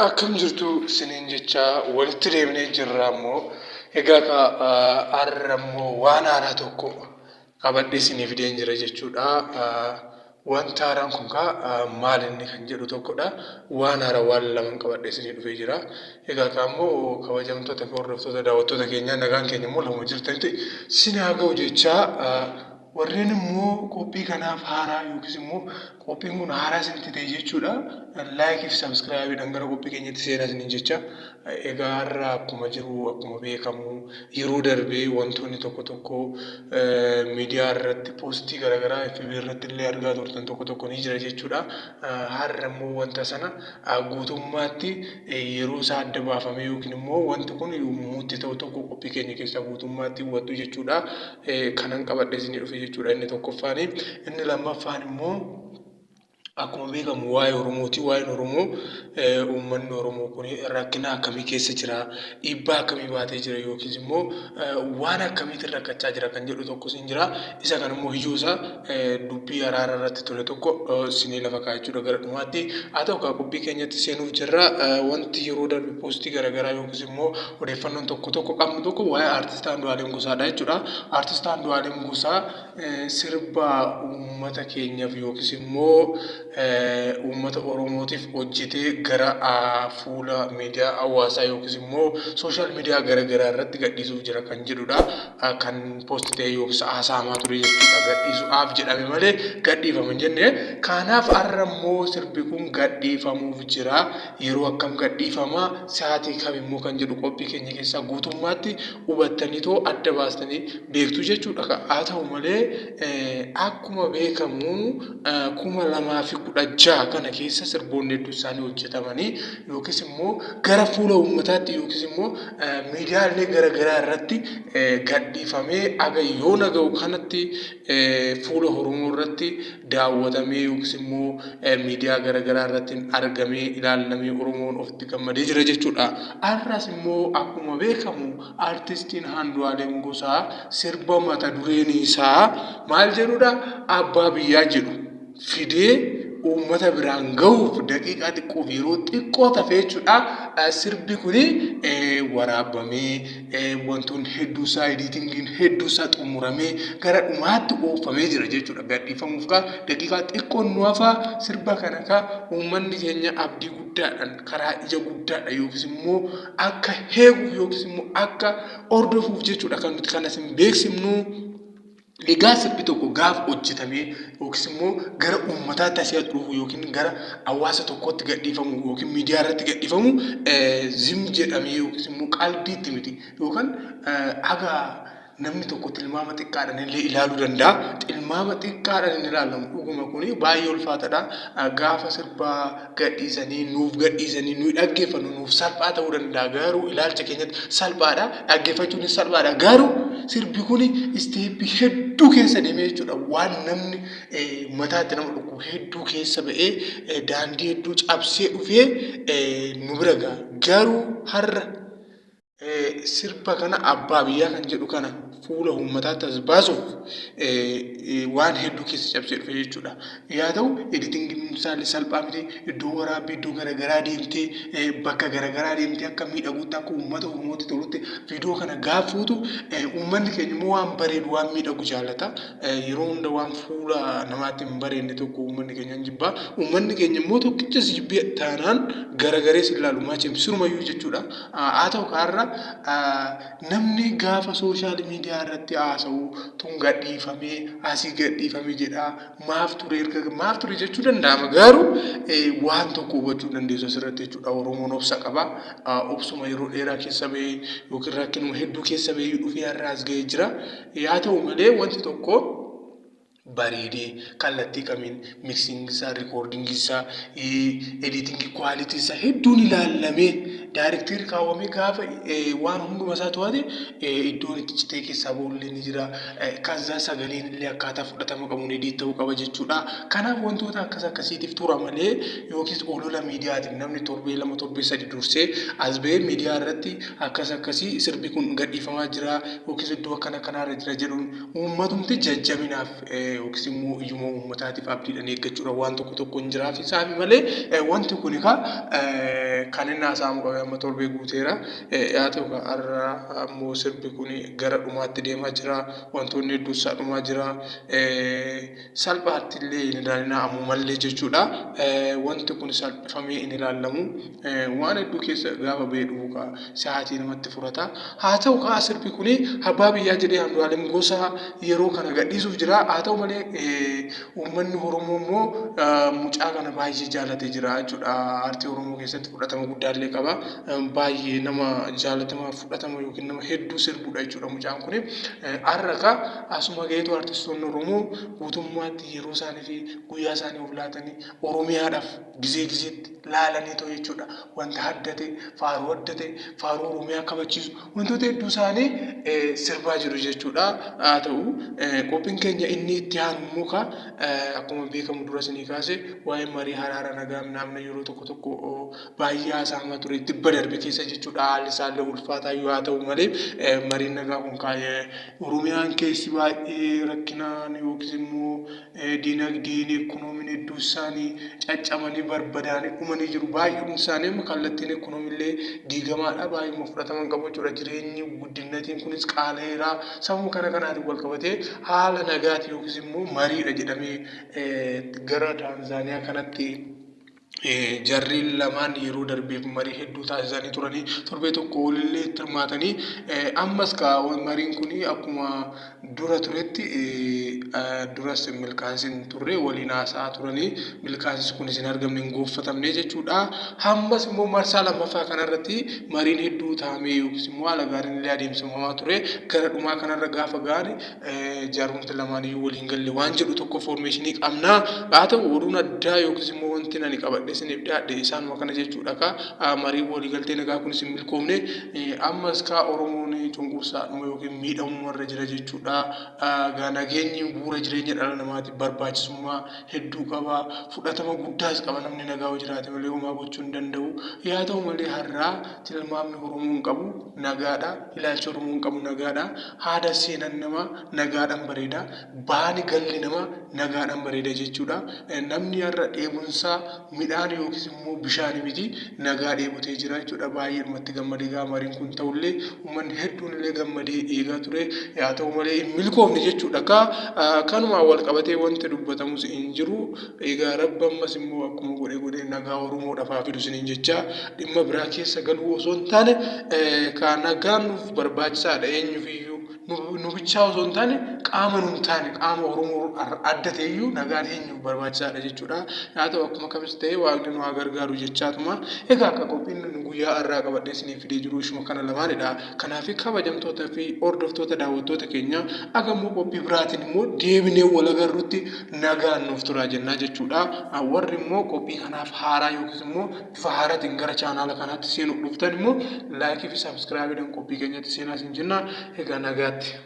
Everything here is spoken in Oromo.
Akkam jirtu isiniin jecha, walitti deebinee jirra ammoo. Egaa har'a immoo waan haaraa tokko qabadhee isinii fideen jira jechuudha. Wanta haaraan kun kaa maal inni kan jedhu tokkodha. Waan haaraa waan laman qabadhee isinii dhufee jira. Egaa kaa immoo kabajamtoota fi hordoftoota daawwattoota keenyaa, nagaan keenya immoo lama jirtanitti isin haa ga'u jechaa, warreen immoo qophii kanaaf haaraa yookiis immoo qophiin kun haaraa isinitti ta'e jechuudha. Like fi subscribeiidhaan gara qophii keenyatti seenaa isiniin jecha. Egaa har'a akkuma jiru, akkuma beekamu, yeroo darbee wantoonni tokko tokko miidiyaa irratti post garaagaraa FB irratti illee argaa turtan tokko tokko ni jira jechuudha. Har'a immoo wanta sana guutummaatti yeroo isaa adda baafamee yookiin immoo wanti kun yommuu itti ta'u tokko qophii keenya keessaa guutummaatti hubattu jechuudha. Kanan qabadhee isinii dhufe jechuudha inni tokkoffaani. Inni lammaffaan immoo akkuma beekamu waa'ee Oromooti. Waa'een Oromoo, uummanni Oromoo kun rakkina akkamii keessa jira? Dhiibbaa akkamii baatee jira? Yookiis immoo waan akkamiitiin rakkachaa jira kan jedhu tokkos hin jira. Isa kana immoo ijoo isaa dubbii araara irratti ture tokko isinii lafa kaa'aa jechuudha gara dhumaatti. Haa ta'u kaa, qophii keenyatti seenuuf jirra. Wanti yeroo darbe post garaagaraa yookiis immoo odeeffannoon tokko tokko qabnu tokko waa'ee aartist Andu'aalem Gosaadha jechuudha. Aartist Andu'aalem Gosaa sirba uummata keenyaaf yookiis immoo uummata Oromootiif hojjetee gara fuula miidiyaa hawaasaa yookiis immoo social media garaagaraa irratti gadhiisuuf jira kan jedhudha. Kan post ta'e yookiis haasa'amaa ture jechuudha. Gadhiisuudhaaf jedhame malee gadhiifama hin jenne. Kanaaf har'a immoo sirbi kun gadhiifamuuf jira. Yeroo akkam gadhiifama, sa'aatii kam immoo kan jedhu qophii keenya keessaa guutummaatti hubattaniitoo adda baastanii beektu jechuudha. Haa ta'u malee, akkuma beekamu 2016 kana keessa sirboonni hedduu isaanii hojjetamanii yookiis immoo gara fuula uummataatti yookiis immoo miidiyaalee garaagaraa irratti gadhiifamee aga yoona ga'u kanatti fuula Oromoo irratti daawwatamee yookiis immoo miidiyaa garaagaraa irratti argamee, ilaalamee, Oromoon ofitti gammadee jira jechuudha. Har'as immoo akkuma beekamu aartistiin Andu'aalem Gosaa sirba mata dureen isaa maal jedhudha? "Abbaa Biyyaa" jedhu fidee uummata biraan gahuuf daqiiqaa xiqqoof yeroo xiqqoo tafe jechuudha. Sirbi kuni waraabamee, wantoonni hedduu isaa, editingiin hedduu isaa xumuramee gara dhumaatti oofamee jira jechuudha. Gadhiifamuuf kaa daqiiqaa xiqqoon nu hafaa. Sirba kana kaa uummanni keenya abdii guddaadhaan, karaa ija guddaadhaan yookiis immoo akka eeguuf yookiis immoo akka hordofuuf jechuudha kan nuti kanas hin beeksifnu. Egaa sirbi tokko gaafa hojjetamee yookiis immoo gara uummataatti asii as dhufu yookiin gara hawaasa tokkootti gadhiifamu yookiin miidiyaa irratti gadhiifamu, zim jedhamee yookiis immoo qalbiitti miti yookaan haga namni tokko tilmaama xiqqaadhaan illee ilaaluu danda'a. Tilmaama xiqqaadhaan hin ilaalamu. Dhuguma kuni baay'ee ulfaataadha. Gaafa sirbaa gadhiisanii nuuf gadhiisanii nuyi dhaggeeffannu nuuf salphaa ta'uu danda'a. Garuu ilaalcha keenyatti salphaadha. Dhaggeeffachuunis salphaadha. Garuu sirbi kuni step hedduu keessa deemee jechuudha. Waan namni mataatti nama dhukkubu hedduu keessa ba'ee, daandii hedduu cabsee dhufee nu bira ga'a. Garuu har'a sirba kana, "Abbaa Biyyaa" kan jedhu kana fuula uummataatti as baasuuf waan hedduu keessa cabsee dhufe jechuudha. Yaa ta'u, editingiin isaallee salphaa miti. Iddoo waraabbii, iddoo garaagaraa deemtee, bakka garaagaraa deemtee, akka miidhagutti, akka uummata Oromootti tolutti viidiyoo kana gaafa fuutu, uummanni keenya immoo waan bareedu, waan miidhagu jaallata. Yeroo hunda waan fuula namaatti hin bareedne tokko uummanni keenya hin jibbaa. Uummanni keenya immoo tokkicha si jibbee taanaan garagarees hin ilaalu maachim sirumayyuu jechuudha. Haa ta'u, kaarra namni gaafa social media irratti haasa'u tun gadhiifamee asii gadhiifame jedha, maaf ture, erga maaf ture jechuu danda'ama. Garuu waan tokko hubachuu dandeessu asirratti jechuudha. Oromoon obsa qaba. Obsuma yeroo dheeraa keessa bahee yookiin rakkinuma hedduu keessa bahee dhufee har'a as ga'ee jira. Yaa ta'u malee, wanti tokko bareedee kallattii kamiin mixing isaa, recording isaa, editing quality isaa hedduun ilaallamee, directorri kaawwamee, gaafa waan hunduma isaa to'ate, iddoon itti citee keessaa ba'ullee ni jira. Kazzaa sagaleen illee akkaataa fudhatama qabuun edit ta'uu qaba jechuudha. Kanaaf wantoota akkas akkasiitiif tura malee yookiis olola miidiyaatiif namni torbee 2, torbee 3 dursee as ba'ee miidiyaa irratti akkas akkasii sirbi kun gadhiifamaa jira yookiis iddoo akkana akkanaarra jira jedhuun uummatumti jajjabinaaf yookiis immoo iyyuma uummataatiif abdiidhaan eeggachuudha waan tokko tokko hin jiraaf isaafi malee wanti kun egaa kan inni haasa'amu qabe amma torbee guuteera. Haa ta'u har'a ammoo sirbi kun gara dhumaatti deemaa jira. Wantoonni hedduun isaa dhumaa jira. Salphaatti illee hin ilaalinaa ammumallee jechuudha. Wanti kun salphifamee hin ilaalamu. Waan hedduu keessa gaafa ba'ee dhufu sa'aatii namatti fudhata. Haa ta'u kaa sirbi kun abbaa biyyaa jedhee Andu'aalem Gosaa yeroo kana gadhiisuuf jira. Haa ta'u malee uummanni Oromoo immoo mucaa kana baay'ee jaalatee jira jechuudha. Aartii Oromoo keessatti fudhatama guddaa illee qaba. Baay'ee nama jaalatamaa fudhatama yookiin nama hedduu sirbudha jechuudha mucaan kun. Har'a kaa asuma gaheetu artistoonni Oromoo guutummaatti yeroo isaanii fi guyyaa isaanii of laatanii Oromiyaadhaaf gizee gizeetti laalanii ta'u jechuudha. Wanta adda ta'e, faaruu adda ta'e, faaruu Oromiyaa kabachiisu wantoota hedduu isaanii sirbaa jiru jechuudha. Haa ta'u qophiin keenya inni itti aanu immoo kaa akkuma beekamu dura isinii kaase waa'ee marii haraara nagaa namni yeroo tokko tokko baay'ee haasa'amaa ture tibba darbe keessa jechuudha. Haalli isaallee ulfaataa yoo haa ta'u malee mariin nagaa kun kaayee Oromiyaan keessi baay'ee rakkinaan yookiis immoo diinagdeen ikkonoomiin hedduu isaanii caccabanii barbadaanii dhumanii jiru. Baay'een isaanii amma kallattiin ikkonoomillee diigamaadha. Baay'ee fudhatama hin qabu jechuudha. Jireenyi guddinnatiin kunis qaala'eera. Sababa kana kanaatiin wal qabatee haala nagaati yookiis immoo mariidha jedhamee gara Taanzaaniyaa kanatti jarreen lamaan yeroo darbeef marii hedduu taasisanii turanii torbee tokko olillee itti hirmaatanii ammas mariin kun akkuma dura turetti duras milkaa'insi hin turre waliin haasa'aa turanii milkaa'insi kunis hin argamne hin goonfatamne jechuudha. Ammas immoo marsaa lammaffaa kanarratti mariin hedduu taa'amee yookiis immoo haala gaariin illee adeemsifamaa ture gara dhumaa kanarra gaafa ga'an jaarumti lamaan iyyuu waliin galle waan jedhu tokko foormeeshinii qabna. Haa ta'u oduun addaa yookiis immoo wanti ani qabadhe isiniif dhiyaadhe isaanuma kana jechuudha kaa marii waliigaltee nagaa kunis hin milkoomne ammas kaa Oromoon cunqursaadhuma yookiin miidhamuma irra jira jechuudha. Nageenyi bu'uura jireenya dhala namaatiif barbaachisummaa hedduu qaba. Fudhatama guddaas qaba namni nagaa yoo jiraate malee homaa gochuu hin danda'u. Yaa ta'u malee har'aa tilmaamni Oromoon qabu nagaadha. Ilaalchi Oromoon qabu nagaadha. Haada seenan namaa nagaadhaan bareeda. Baani galli namaa nagaadhaan bareeda jechuudha. Namni har'a dheebunsaa midhaan yookiis immoo bishaan miti nagaa dheebotee jira jechuudha. Baay'eedhumatti gammadee gaafa mariin kun ta'ullee uummanni hedduun illee gammadee eegaa ture. Haa ta'u malee hin milkoofne jechuudha. Kanumaan wal qabatee wanti dubbatamus hin jiru. Egaa Rabbi ammas immoo akkuma godhe godhee nagaa Oromoodhaaf haa fidu isiniin jecha dhimma biraa keessa galuu osoo hin taane kaa nagaan nuuf barbaachisaadha eenyufiyyuu nu bichaa osoo hin taane qaama nu hin taane qaama Oromoo adda ta'eyyuu nagaan eenyuuf barbaachisaadha jechuudha. Haa ta'u akkuma kamis ta'e waaqni nu haa gargaaru jechaatuma. Egaa akka qophiin guyyaa har'aa qabadhee isiniif fidee jiru ishuma kana lamaanidha. Kanaaf kabajamtoota fi hordoftoota daawwattoota keenya agammoo qophii biraatiin immoo deebinee wal agarrutti nagaan nuuf turaa jennaa jechuudha. Warri immoo qophii kanaaf haaraa yookiis immoo bifa haaraatiin gara chaanaala kanaatti seenuuf dhuftan immoo laayikii fi saabskraayibiidhaan qophii keenyatti seenaa isin jenna. Egaa nagaatti.